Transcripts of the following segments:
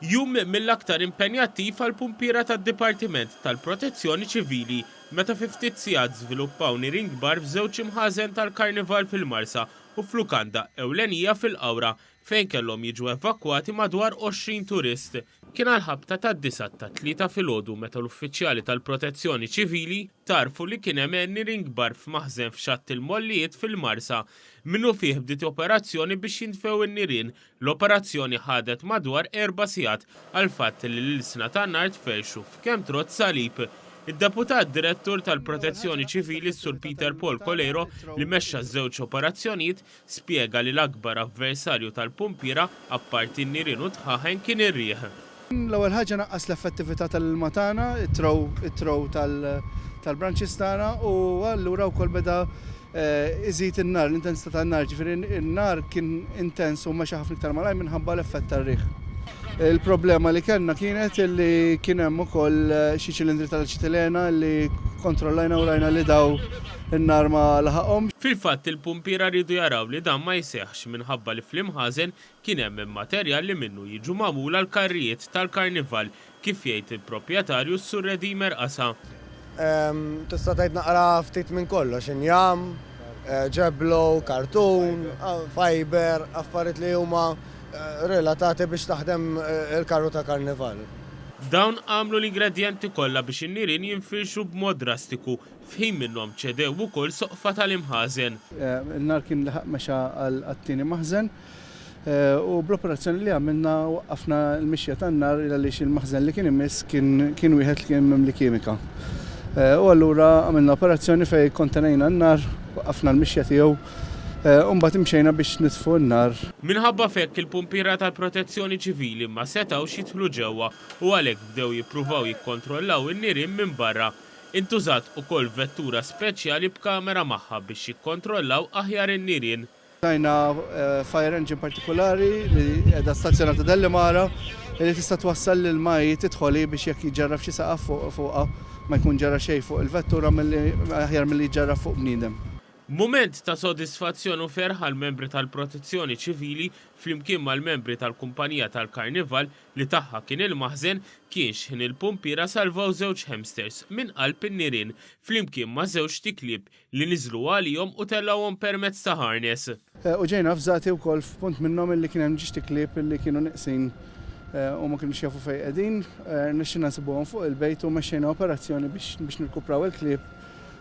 Jum mill-aktar impenjattiv għall-pumpiera tad-Dipartiment tal-Protezzjoni Ċivili meta fi ftit sigħat żviluppaw nirien kbar f'żewġ imħażen tal-Karnival fil-Marsa u f'lukanda ewlenija fil-Qawra fejn kellhom jiġu evakwati madwar 20 turist. Kien għall-ħabta tad-disgħa tat-Tlieta filgħodu meta l-uffiċjali tal-Protezzjoni Ċivili tgħarrfu li kien hemm nirien kbar f'maħżen f'Xatt il-Mollijiet fil-Marsa. Minnufih bdiet operazzjoni biex jintfew in-nirien L-operazzjoni ħadet madwar erba' sigħat għall-fatt li l-ilsna tan-nar tferrxu f'kemm trott salib. Id-Deputat Direttur tal-Protezzjoni Ċivili s-Sur Peter Paul Coleiro li mexxa ż-żewġ operazzjonijiet spjega li l-akbar avversarju tal-pumpiera apparti n-nirien u d-dħaħen kien ir-riħ. L-ewwel ħaġa naqqas l-effettività tal-ilma tagħna, it-throw, it-throw tal-branches tagħna u allura wkoll beda iżid in-nar, l-intensità tan-nar, ġifieri n-nar kien intens u mexa ħafna iktar malajr minħabba l-effett tar-riħ. Il-problema li kellna kienet li kien hemm ukoll xi ċilindri tal-aċitilena li kontrollajna u rajna li daw in-nar ma laħaqhomx. Fil-fatt il-pumpiera riedu jaraw li dan ma jseħħx minħabba li fl-imħażen kien hemm materjal li minnu jiġu magħmula l-karrijiet tal-karnival, kif jgħid il-proprjetarju s-Sur Redimer Qasa. Tista' tgħid naqra ftit minn kollox, injam, ġeblo, kartun, fiber, affarijiet li huma relatati biex taħdem il-karru ta' karnival. Dawn għamlu l-ingredjenti kollha biex in-nirien jinfirxu b'mod drastiku F'ħin minnhom ċedew ukoll soqfa tal-imħażen. In-nar kien laħaq mexa għat-tieni maħżen u bl-operazzjoni li għamilna waqqafna l-mixja tan-nar għaliex il-maħżen li kien imiss kien wieħed li kien mimli kimika. U allura għamilna operazzjoni fejn kontenejna n-nar, waqqafna l-mixja tiegħu u mbagħad imxejna biex nitfu n-nar. Minħabba f'hekk il-pumpiera tal-Protezzjoni Ċivili ma setgħux jidħlu ġewwa u għalhekk bdew jippruvaw jikkontrollaw in-nirien minn barra. Intużat ukoll vettura speċjali b'kamera magħha biex jikkontrollaw aħjar in-nirien. Użajna fire engine partikulari li qiegħda stazzjonata Dellimara li tista' twassal l-ilma hi tidħol hi biex jekk jiġġarraf xi saqaf fuqha ma jkun ġara xejn fuq il-vettura milli aħjar milli jiġġarraf fuq bniedem. Mument ta' sodisfazzjon u ferħ għall-membri tal-Protezzjoni Ċivili flimkien mal-membri tal-kumpanija tal-Karnival li tagħha kien il-maħżen, kien x'ħin il-pumpiera salvaw żewġ hamsters minn qalb in-nirien flimkien ma' żewġt iklieb li niżlu għalihom u tellgħuhom permezz ta' harness. U ġejna avżati wkoll f'punt minnhom illi kien hemm ġiex iklieb illi kienu neqsin u ma kinux jafu fejn qegħdin. Rnexxielna nsibuhom fuq il-bejt u mexxejna operazzjoni biex nirkupraw il-klieb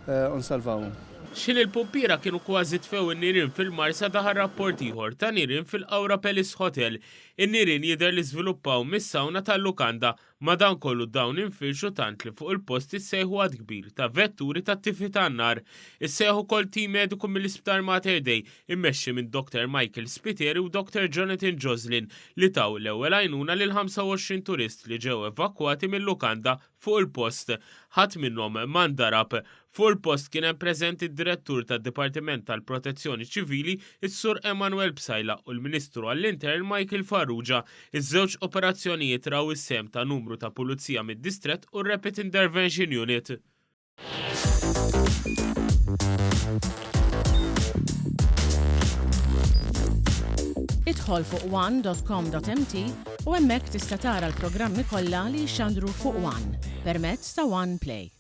u nsalvawhom. X'ħin il-pumpiera kienu kważi tfew in-nirien fil-Marsa daħal rapport ieħor ta' nirien fil-Qawra Palace Hotel In-nirien jidher li żviluppaw mis-sawna tal-lukanda, madankollu dawn infirxu tant li fuq il-post issejħu għadd kbir ta' vetturi tat-tifi tan-nar. Issejjaħ ukoll tim mediku mill-Isptar Mater Dei, immexxi minn Doctor Michael Spiteri u Doctor Jonathan Joslin li taw l-ewwel għajnuna lil 25 turist li ġew evakwati mil-lukanda Fuq il-post, ħadd minnhom ma ndarab. Fuq il-post kien hemm preżenti d-Direttur tad-Dipartiment tal-Protezzjoni Ċivili, is-Sur Emanuel Psaila u l-Ministru għall-Intern Michael Farrugia. Iż-żewġ operazzjonijiet raw is-sehem ta' numru ta' Pulizija mid-Distrett u r-Rapid Intervention Unit. Idħol fuq one.com.mt u hemmhekk tista' tara l-programmi kollha li jixxandru fuq One permezz ta' One Play.